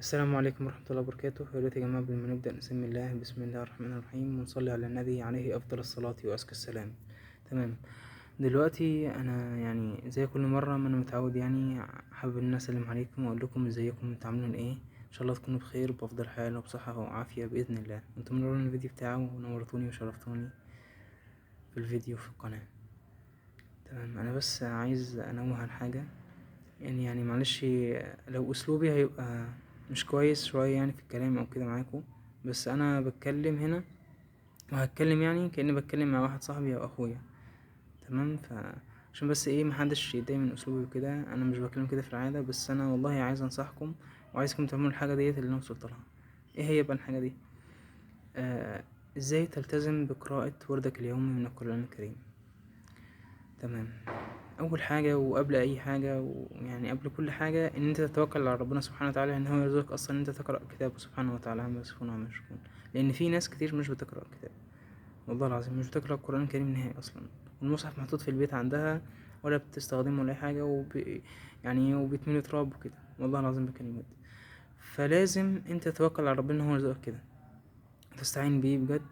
السلام عليكم ورحمة الله وبركاته. يا ريت يا جماعة قبل ما نبدأ نسمي الله، بسم الله الرحمن الرحيم، ونصلي على النبي عليه أفضل الصلاة وأزكى السلام. تمام. دلوقتي أنا يعني زي كل مرة ما أنا متعود، يعني حابب إن أنا أسلم عليكم وأقول لكم إزيكم، أنتوا عاملين إيه؟ إن شاء الله تكونوا بخير وبأفضل حال وبصحة وعافية بإذن الله. أنتم منورين الفيديو بتاعه ونورتوني وشرفتوني في الفيديو في القناة. تمام. أنا بس عايز أنوه عن حاجة، يعني معلش لو أسلوبي هيبقى مش كويس شوية يعني في الكلام أو كده معاكم، بس أنا بتكلم هنا وهتكلم يعني كأني بتكلم مع واحد صاحبي أو أخويا. تمام. عشان بس محدش يتضايق من أسلوبي وكده، أنا مش بتكلم كده في العادة، بس أنا والله عايز أنصحكم وعايزكم تعملوا الحاجة ديت اللي أنا وصلت لها. إيه هي بقى الحاجة دي؟ إزاي تلتزم بقراءة وردك اليومي من القرآن الكريم. تمام. أول حاجة وقبل أي حاجة ويعني قبل كل حاجة، إن أنت تتوكل على ربنا سبحانه وتعالى إن هو يرزقك أصلا إن أنت تقرأ كتابه سبحانه وتعالى عما يصفون وعما يشركون. لأن في ناس كتير مش بتقرأ كتاب، والله العظيم مش بتقرأ القرآن الكريم نهائي أصلا، والمصحف محطوط في البيت عندها ولا بتستخدمه ولا أي حاجة، وبيتملي تراب وكده، والله العظيم بكلم جد. فلازم أنت تتوكل على ربنا إن هو يرزقك كده، تستعين بيه بجد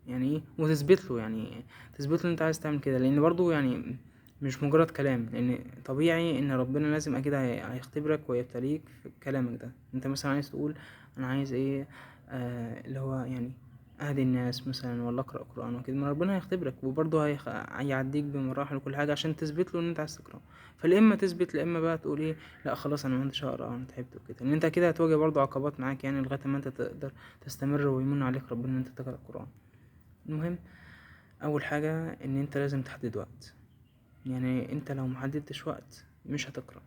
يعني إيه، وتثبت له، يعني تثبت له إن أنت عايز تعمل كده، لأن برضو يعني مش مجرد كلام، لأن طبيعي إن ربنا لازم أكيد هيختبرك ويبتليك في كلامك ده. أنت مثلا عايز تقول أنا عايز إيه، اللي هو يعني أهدي الناس مثلا، ولا أقرأ قرآن وكده، ما ربنا هيختبرك وبرضه هيعديك بمراحل وكل حاجة عشان تثبت له إن أنت عايز تقرأ. فلا إما تثبت، لا إما بقى تقول إيه، لا خلاص أنا ما عنديش هقرأ، أنا تعبت وكده، لأن أنت كده هتواجه برضه عقبات معاك يعني لغاية ما أنت تقدر تستمر ويمن عليك ربنا إن أنت تقرأ القرآن. المهم أول حاجة إن أنت لازم تحدد وقت، يعني أنت لو محددتش وقت مش هتقرأ،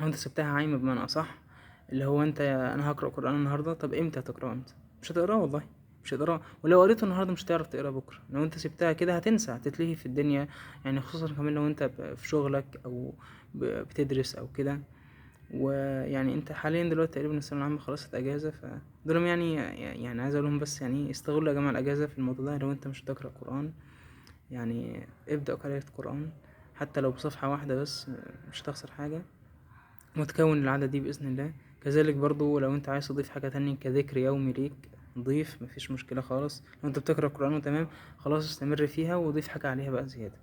لو أنت سبتها عايمة بمعنى أصح، اللي هو أنت أنا هقرأ قرآن النهاردة، طب إمتى هتقرأه؟ إمتى؟ مش هتقرأه والله، مش هتقرأه، ولو قريته النهاردة مش هتعرف تقرأه بكرة. لو أنت سبتها كده هتنسى، هتتلهي في الدنيا، يعني خصوصا كمان لو أنت في شغلك أو بتدرس أو كده. ويعني أنت حاليا دلوقتي تقريبا الثانوية العامة خلصت أجازة، فدولهم يعني عايز أقول لهم بس استغلوا يا جماعة الأجازة في الموضوع ده. لو أنت مش بتقرأ قرآن ابدأ قراءة قرآن حتى لو بصفحة واحدة بس، مش هتخسر حاجة، وتكون العادة دي بإذن الله. كذلك برضو لو انت عايز تضيف حاجة تانية كذكر يومي ليك ضيف، مفيش مشكلة خالص. لو انت بتقرأ قرآن وتمام خلاص استمر فيها وضيف حاجة عليها بقى زيادة.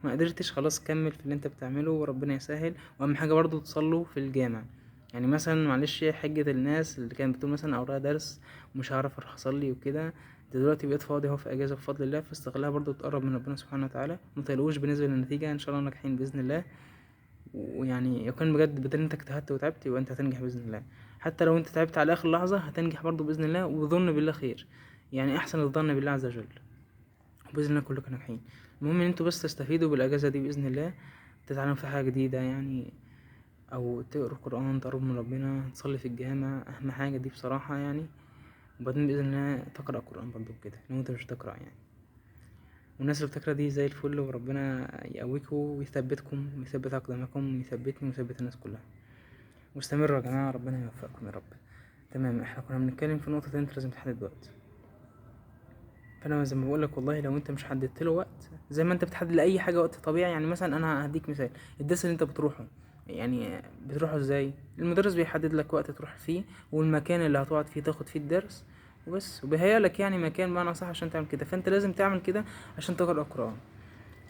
ما قدرتش خلاص كمل في اللي انت بتعمله وربنا يسهل. واهم حاجة برضو تصلوا في الجامع، يعني مثلا معلش حجة الناس اللي كانت بتقول مثلا اوراق درس ومش هعرف اروح اصلي وكده، انت دلوقتي بقيت فاضي اهو في اجازة بفضل الله، فاستغلها برضو تقرب من ربنا سبحانه وتعالى. ما تقلقوش بالنسبة للنتيجة ان شاء الله ناجحين بإذن الله، ويعني يكون بجد بدل انت اجتهدت وتعبت يبقى انت هتنجح بإذن الله. حتى لو انت تعبت على اخر لحظة هتنجح برضو بإذن الله، وظن بالله خير، يعني احسن الظن بالله عز وجل، وبإذن الله كلكم ناجحين. المهم ان انتوا بس تستفيدوا بالأجازة دي بإذن الله، تتعلموا في حاجة جديدة او تقروا قرآن، تقربوا من ربنا، تصلي في الجامع، اهم حاجة دي بصراحة. وبعدين بإذن الله تقرأ قرآن برضو كده لو انت مش بتقرأ. والناس اللي بتقرأ دي زي الفل، وربنا يقويكم ويثبتكم ويثبت أقدامكم ويثبتني ويثبت الناس كلها. واستمروا يا جماعة، ربنا يوفقكم يا رب. تمام. احنا كنا بنتكلم في نقطة انت لازم تحدد وقت. فأنا زي ما بقولك والله لو انت مش حددت له وقت زي ما انت بتحدد لأي حاجة وقت طبيعي، يعني مثلا أنا هديك مثال، الدرس اللي انت بتروحه بتروحه ازاي؟ المدرس بيحدد لك وقت تروح فيه والمكان اللي هتقعد فيه تاخد فيه الدرس وبس، وبيهيأ لك مكان بمعنى صح عشان تعمل كده. فانت لازم تعمل كده عشان تقرأ القرآن.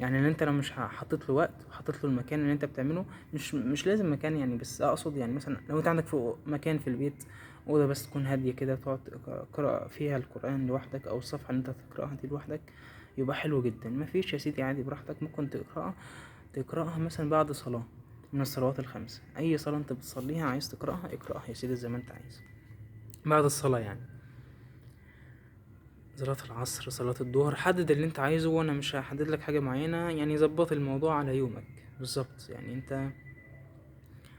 ان انت لو مش حطيت له وقت وحطيت له المكان اللي انت بتعمله، مش لازم مكان يعني، بس اقصد مثلا لو انت عندك فوق مكان في البيت، اوضه بس تكون هاديه كده تقعد تقرا فيها القران لوحدك، او الصفحه اللي انت هتقراها دي لوحدك، يبقى حلو جدا. ما فيش يا سيدي عادي براحتك، ممكن تقراها مثلا بعد صلاه من الصلوات الخمس، اي صلاه انت بتصليها عايز تقراها اقراها يا سيدي زي ما انت عايز بعد الصلاه، صلاة العصر، صلاة الظهر، حدد اللي انت عايزه، وانا مش هحدد لك حاجة معينة، ظبط الموضوع على يومك بالظبط. انت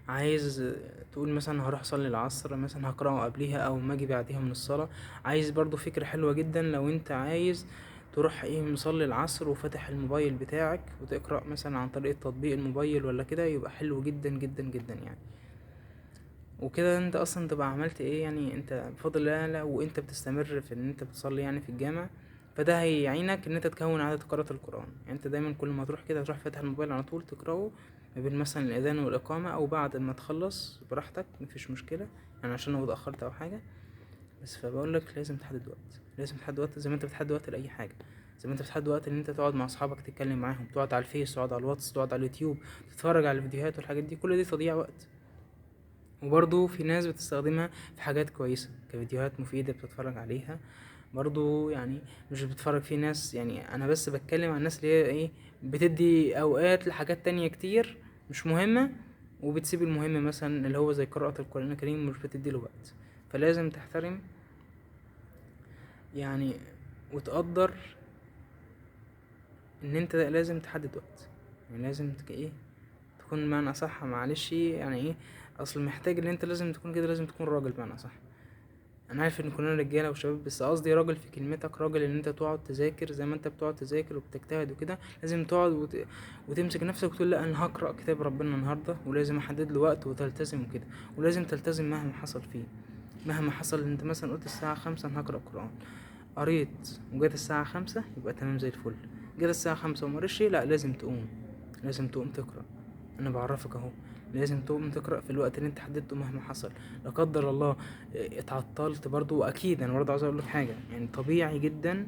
عايز تقول مثلا هروح اصلي العصر مثلا هقرأه قبليها او ما اجي بعديها من الصلاة. عايز برضو فكرة حلوة جدا، لو انت عايز تروح مصلي العصر وفاتح الموبايل بتاعك وتقرأ مثلا عن طريق تطبيق الموبايل ولا كده، يبقى حلو جدا جدا جدا. وكده انت اصلا تبقى عملت ايه، انت بفضل الله لا، وانت بتستمر في ان انت بتصلي في الجامع، فده هيعينك ان انت تكون عادة قراءة القرآن. انت دايما كل ما تروح كده تروح فاتح الموبايل على طول تقرأه ما بين مثلا الأذان والإقامة او بعد ما تخلص براحتك مفيش مشكلة. يعني عشان لو اتأخرت او حاجة بس. فبقول لك لازم تحدد وقت، لازم تحدد وقت زي ما انت بتحدد وقت لأي حاجة، زي ما انت بتحدد وقت ان انت تقعد مع اصحابك تتكلم معاهم، تقعد على الفيس، تقعد على الواتس، تقعد على اليوتيوب، تتفرج على الفيديوهات والحاجات دي، كل دي تضييع وقت. وبرضو في ناس بتستخدمها في حاجات كويسة كفيديوهات مفيدة بتتفرج عليها برضو، يعني مش بتتفرج في ناس، يعني انا بس بتكلم عن الناس اللي هي ايه بتدي اوقات لحاجات تانية كتير مش مهمة، وبتسيب المهم مثلا اللي هو زي قراءة القرآن الكريم مش بتدي له وقت. فلازم تحترم يعني وتقدر ان انت لازم تحدد وقت، يعني لازم ايه تكون معنى صح، معلش يعني ايه اصل محتاج ان انت لازم تكون كده، لازم تكون راجل بمعنى صح. انا عارف ان كلنا رجاله وشباب، بس قصدي راجل في كلمتك، راجل ان انت تقعد تذاكر زي ما انت بتقعد تذاكر وبتجتهد وكده، لازم تقعد وتمسك نفسك وتقول لا انا هقرا كتاب ربنا النهارده، ولازم احدد له وقت وتلتزم وكده، ولازم تلتزم مهما حصل فيه، مهما حصل. انت مثلا قلت الساعة 5 انا هقرا قران، قريت وجت الساعة 5 يبقى تمام زي الفل، جت الساعة 5 وما قريتش لا لازم تقوم، لازم تقوم تقرا. انا بعرفك اهو، لازم تقوم تقرا في الوقت اللي انت حددته مهما حصل. لا قدر الله اتعطلت برضو، واكيد انا برضو عايز اقول لك حاجة، يعني طبيعي جدا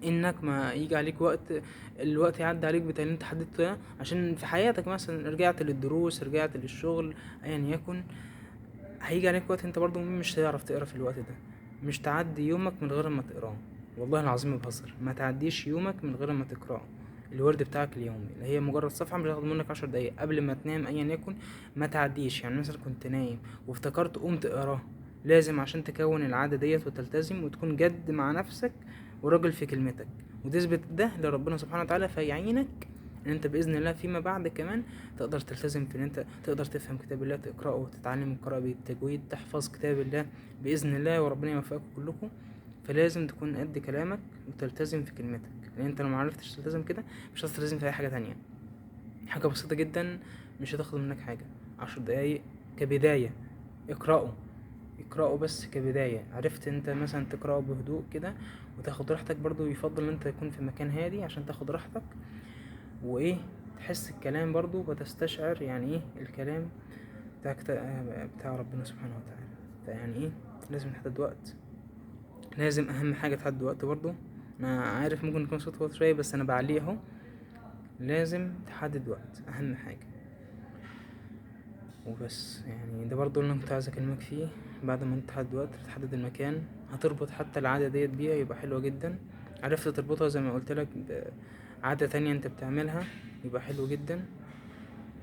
انك ما يجي عليك وقت، الوقت يعدي عليك بتاع اللي انت حددته ده، عشان في حياتك مثلا رجعت للدروس، رجعت للشغل، ايا يكن، هيجي عليك وقت انت برضو مش هتعرف تقرا في الوقت ده. مش تعدي يومك من غير ما تقراه، والله العظيم ما بهزر، ما تعديش يومك من غير ما تقراه الورد بتاعك اليومي اللي هي مجرد صفحة مش هتاخد منك 10 دقايق قبل ما تنام ايا يكن، ما تعديش. يعني مثلا كنت نايم وافتكرت قوم تقراه، لازم عشان تكون العادة ديت وتلتزم وتكون جد مع نفسك وراجل في كلمتك، وتثبت ده لربنا سبحانه وتعالى فيعينك ان انت باذن الله فيما بعد كمان تقدر تلتزم في ان انت تقدر تفهم كتاب الله، تقراه وتتعلم القراءة بالتجويد، تحفظ كتاب الله باذن الله، وربنا يوفقكم كلكم. فلازم تكون قد كلامك وتلتزم في كلمتك، لان انت لو معرفتش تلتزم كده مش هتعرف تلتزم في اي حاجة تانية. حاجة بسيطة جدا مش هتاخد منك حاجة، 10 دقايق كبداية اقراه، اقراه بس كبداية. عرفت انت مثلا تقراه بهدوء كده وتاخد راحتك، برضو يفضل ان انت تكون في مكان هادي عشان تاخد راحتك، وايه تحس الكلام برضو وتستشعر يعني ايه الكلام بتاع ربنا سبحانه وتعالى. فيعني ايه لازم تحدد وقت، لازم اهم حاجة تحدد وقت برضو. انا عارف ممكن يكون صوت واطي شوية بس انا بعليه اهو، لازم تحدد وقت اهم حاجة وبس. يعني ده برضو اللي انا كنت عايز اكلمك فيه. بعد ما انت تحدد وقت تحدد المكان، هتربط حتى العادة ديت بيها يبقى حلوة جدا. عرفت تربطها زي ما قلت لك بعادة تانية انت بتعملها يبقى حلو جدا،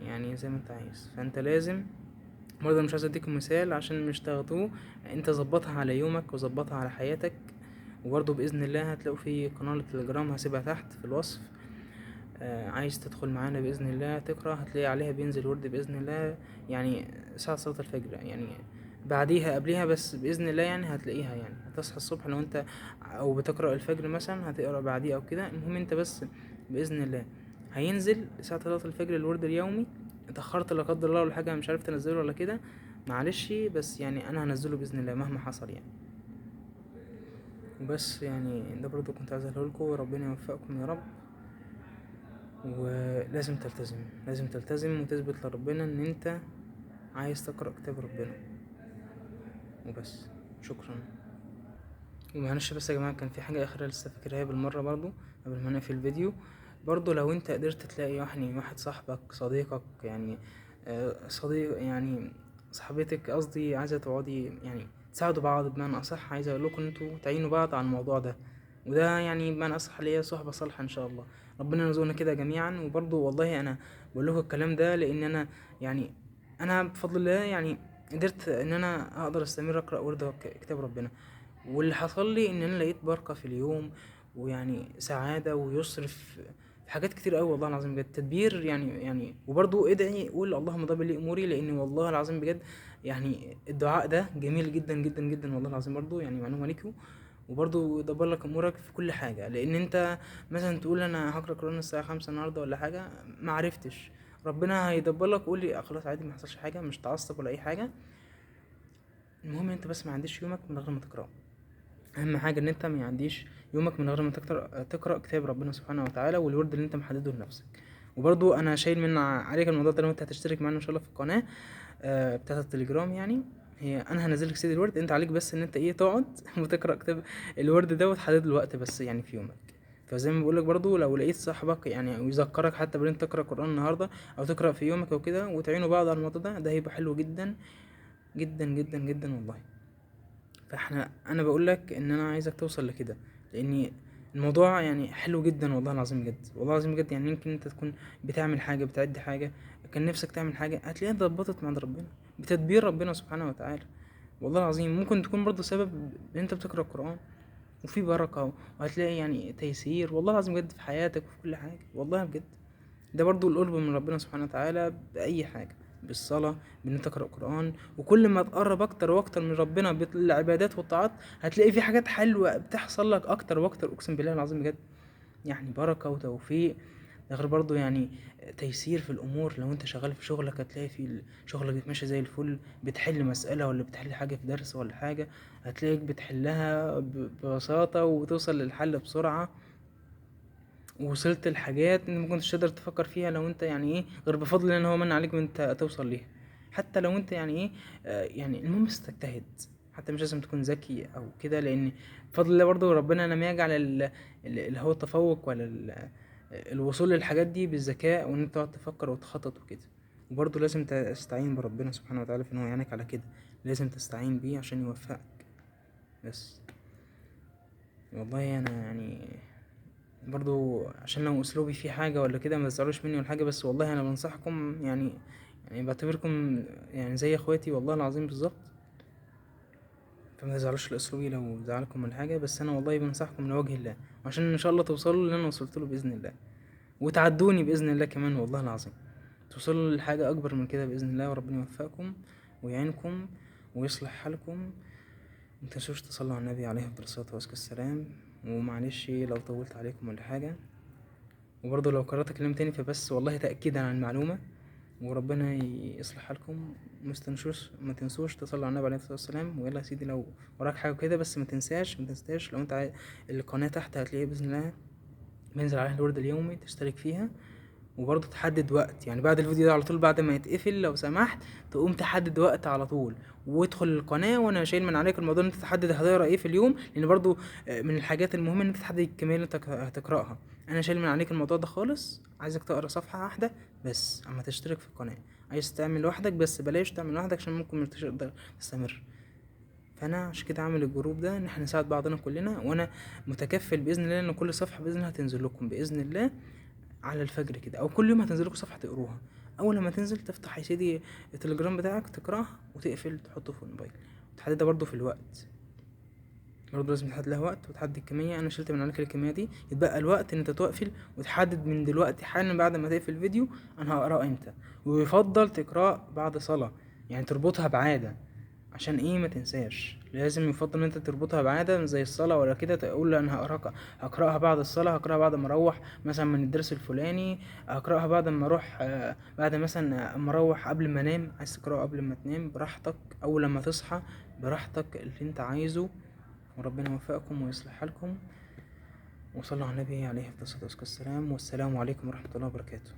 يعني زي ما انت عايز. فانت لازم برضه، مش عايز اديكم مثال عشان مش تاخدوه، انت ظبطها على يومك وظبطها على حياتك. وبرضه بإذن الله هتلاقوا في قناة للتليجرام هسيبها تحت في الوصف، عايز تدخل معانا بإذن الله تقرأ هتلاقي عليها بينزل ورد بإذن الله، يعني ساعة صلاة الفجر يعني بعديها قبليها، بس بإذن الله يعني هتلاقيها. يعني هتصحى الصبح لو انت او بتقرأ الفجر مثلا هتقرأ بعديه او كده. المهم انت بس بإذن الله هينزل ساعة صلاة الفجر الورد اليومي. اتأخرت لا قدر الله ولا حاجة مش عارف تنزله ولا كده، معلش، بس يعني انا هنزله بإذن الله مهما حصل يعني. وبس يعني ده برضو كنت عايز اقوله لكم، وربنا يوفقكم يا رب. ولازم تلتزم، لازم تلتزم وتثبت لربنا ان انت عايز تقرأ كتاب ربنا وبس. شكرا. ومعلش بس يا جماعة كان في حاجة أخيرة لسه فاكرها بالمرة برضو قبل ما نقفل الفيديو. برضو لو انت قدرت تلاقي واحد صاحبك، صديقك يعني، صديق يعني صاحبتك قصدي، عايزة تقعدي يعني تساعدوا بعض بمعنى أصح، عايز أقول لكم إن انتوا تعينوا بعض على الموضوع ده، وده يعني بمعنى أصح ليا صحبة صالحة إن شاء الله. ربنا يرزقنا كده جميعا. وبرضو والله أنا بقول لكم الكلام ده لأن أنا يعني أنا بفضل الله يعني قدرت إن أنا أقدر أستمر أقرأ ورد كتاب ربنا، واللي حصل لي إن أنا لقيت بركة في اليوم، ويعني سعادة ويسر في حاجات كتير قوي والله العظيم بجد. تدبير يعني وبرضو ادعي قول اللهم دبر لي اموري، لان والله العظيم بجد يعني الدعاء ده جميل جدا جدا جدا والله العظيم. برضو يعني معلومة ليكم، وبرضو يدبر لك امورك في كل حاجة. لان انت مثلا تقول انا هقرا قران الساعة 5 النهارده ولا حاجة، ما عرفتش، ربنا هيدبر لك. قول لي خلاص عادي ما حصلش حاجة، مش تعصب ولا اي حاجة. المهم انت بس ما عنديش يومك من غير ما تقراه. اهم حاجة ان انت ما يعديش يومك من غير ما تقرا كتاب ربنا سبحانه وتعالى والورد اللي انت محددة لنفسك. وبرضو انا شايل من عليك الموضوع ده لو انت هتشترك معانا ان شاء الله في القناة، بتاعه التليجرام يعني. هي انا هنزل لك سيدي الورد، انت عليك بس ان انت ايه تقعد وتقرا كتاب الورد ده وتحدد الوقت بس يعني في يومك. فزي ما بقولك برضو لو لقيت صاحبك يعني ويذكرك حتى بان انت تقرا قران النهارده او تقرا في يومك او كده، وتعينوا بعض على الموضوع ده، ده هيبقى حلو جدا جدا جدا جدا والله. انا بقولك ان انا عايزك توصل لكده، لان الموضوع يعني حلو جدا والله العظيم بجد، والله العظيم بجد. يعني يمكن انت تكون بتعمل حاجة، بتعد حاجة، كان نفسك تعمل حاجة، هتلاقيها اتظبطت مع ربنا بتدبير ربنا سبحانه وتعالى والله العظيم. ممكن تكون برضو سبب ان انت بتقرأ القرآن وفي بركة، وهتلاقي يعني تيسير والله العظيم بجد في حياتك وفي كل حاجة والله بجد. ده برضو القرب من ربنا سبحانه وتعالى بأي حاجة، بالصلاة، بإن أنت تقرأ قرآن. وكل ما تقرب أكتر وأكتر من ربنا بالعبادات والطاعات هتلاقي في حاجات حلوة بتحصل لك أكتر وأكتر، أقسم بالله العظيم بجد. يعني بركة وتوفيق، ده غير برضو يعني تيسير في الأمور. لو أنت شغال في شغلك هتلاقي في شغلك بيتمشي زي الفل، بتحل مسألة ولا بتحل حاجة في درس ولا حاجة هتلاقيك بتحلها ببساطة وتوصل للحل بسرعة، ووصلت لحاجات انت ما كنتش تقدر تفكر فيها لو انت يعني ايه غير بفضل ان هو من عليك وانت توصل ليها. حتى لو انت يعني ايه، يعني المهم بس تجتهد، حتى مش لازم تكون ذكي او كده، لان بفضل الله برضه ربنا لم يجعل اللي هو التفوق ولا الوصول للحاجات دي بالذكاء، وان انت تقعد تفكر وتخطط وكده. وبرضه لازم تستعين بربنا سبحانه وتعالى في ان هو يعينك على كده، لازم تستعين بيه عشان يوفقك. بس والله انا يعني برضو عشان لو اسلوبي فيه حاجة ولا كده ما تزعلوش مني ولا حاجة، بس والله انا بنصحكم يعني بعتبركم يعني زي اخواتي والله العظيم بالظبط، فما تزعلوش لاسلوبي لو زعلكم ولا حاجة، بس انا والله بنصحكم لوجه الله عشان ان شاء الله توصلوا اللي انا وصلت له باذن الله، وتعدوني باذن الله كمان والله العظيم، توصلوا لحاجة اكبر من كده باذن الله، وربنا يوفقكم ويعينكم ويصلح حالكم. ما تنسوش تصلوا على النبي عليه افضل الصلاة والسلام. ومعلش لو طولت عليكم ولا حاجة، وبرضه لو كررت كلام تاني فبس والله تأكيدا على المعلومة، وربنا يصلح حالكم. ما تنسوش تصلوا على النبي عليه الصلاة والسلام. ويلا يا سيدي لو وراك حاجة كده بس ما تنساش لو انت القناة تحت هتلاقيه بإذن الله بينزل عليها الورد اليومي تشترك فيها، وبرضه تحدد وقت، يعني بعد الفيديو ده على طول بعد ما يتقفل لو سمحت تقوم تحدد وقت على طول وادخل القناة، وانا شايل من عليك الموضوع ان انت تحدد هتقرا ايه في اليوم، لان برضه من الحاجات المهمة ان انت تحدد الكمية اللي انت هتقراها. انا شايل من عليك الموضوع ده خالص، عايزك تقرا صفحة واحدة بس اما تشترك في القناة. عايز تعمل لوحدك بس بلاش تعمل لوحدك عشان ممكن مش تقدر تستمر. فانا عشان كده عامل الجروب ده ان احنا نساعد بعضنا كلنا، وانا متكفل باذن الله ان كل صفحة باذن الله هتنزل لكم باذن الله على الفجر كده، او كل يوم هتنزل لكم صفحة تقروها. اول لما تنزل تفتح يا سيدي التليجرام بتاعك تقراها وتقفل تحطه في الموبايل، وتحددها برضو في الوقت، برضو لازم تحدد لها وقت وتحدد الكمية. انا شلت من عليك الكمية دي، يتبقى الوقت ان انت تقفل وتحدد من دلوقتي حالا بعد ما تقفل الفيديو انا هقراه امتى، ويفضل تقراه بعد صلاة، يعني تربطها بعادة عشان ايه ما تنساش. لازم يفضل ان انت تربطها بعادة زي الصلاة ولا كده، تقول انا هقراها بعد الصلاة، هقراها بعد ما اروح مثلا من الدرس الفلاني، هقراها بعد ما اروح، بعد مثلا اما اروح قبل ما انام. عايز تقراها قبل ما تنام براحتك، او لما تصحى براحتك، اللي انت عايزه. وربنا يوفقكم ويصلح حالكم، وصلوا على النبي عليه الصلاة والسلام، والسلام عليكم ورحمة الله وبركاته.